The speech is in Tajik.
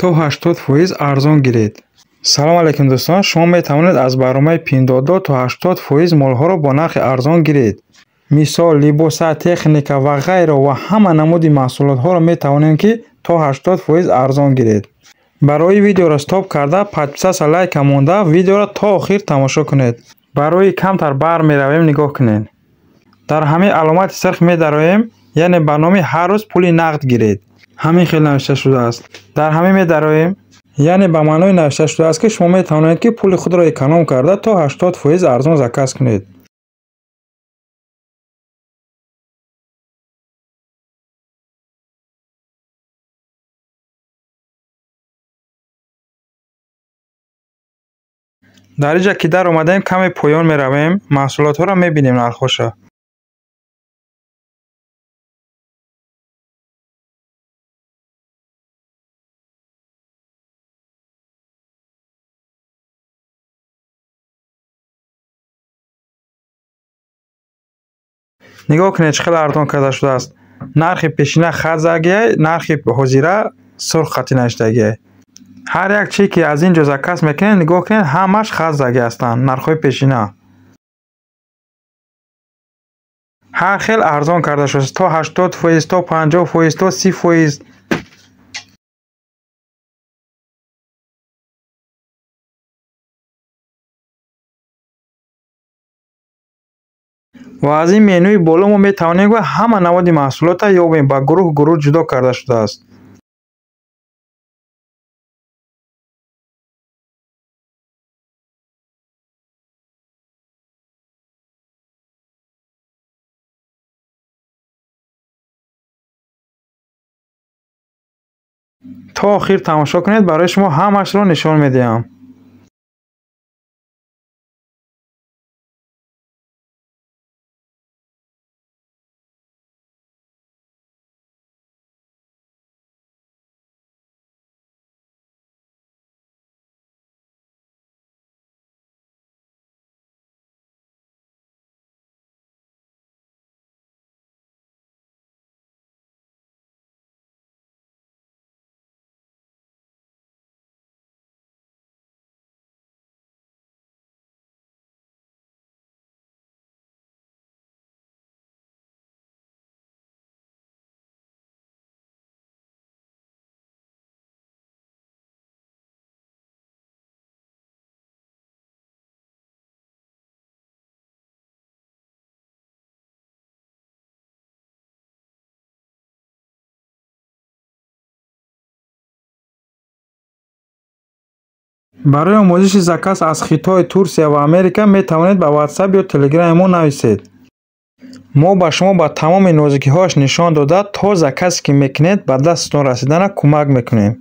То 80% арзон гиред. Салом алейкум дӯстон, шумо метавонед аз барномаи Пиндуодуо то 80% молҳоро бо нархи арзон гиред. Мисол, либоса, техника ва ғайро ва ҳама намуди маҳсулотҳоро метавонем ки то 80% арзон гиред. Барои видеоро стоп карда, подписаться, лайка монда, видеоро то охир тамошо кунед. Барои камтар бар меравем, нигоҳ кунед. Дар ҳамин аломати сирх медароем, яъне ба номи ҳар рӯз пули нақд гиред. Ҳамин хел навишта шудааст. Дар ҳамин медароем, яъне ба маънои навишта шудааст, ки шумо метавонед ки пули худро эконом карда то 80% арзон заказ кунед. Дар инҷа ки дар омадаем, каме поён меравем, маҳсулотҳоро мебинем нархҳоша. Нигоҳ кунед, чӣ хеле арзон карда шудааст. Нархи пешина хат задагиай, нархи ҳозира сурх хатӣ навиштагиай. Ҳар як чизе ки аз ин ҷо заказ мекунед, нигоҳ кунед, ҳамааш хат задагӣ ҳастанд, нархҳои пешина. Ҳар хел арзон карда шудааст, то 80%, то 50%, то 30%. Ва аз ин менюи боло мо метавонем ки ҳама намуди маҳсулотро ёбем, ба гурӯҳ гурӯҳ ҷудо карда шудааст. То охир тамошо кунед, барои шумо ҳамаашро нишон медиҳам. Барои омӯзиши заказ аз Хитой, Турсия ва Америка метавонед ба WhatsApp ё Telegram мо нависед. Мо ба шумо ба тамоми нозукиҳояш нишон дода, то заказе ки мекунед ба дасттон расидана кӯмак мекунем.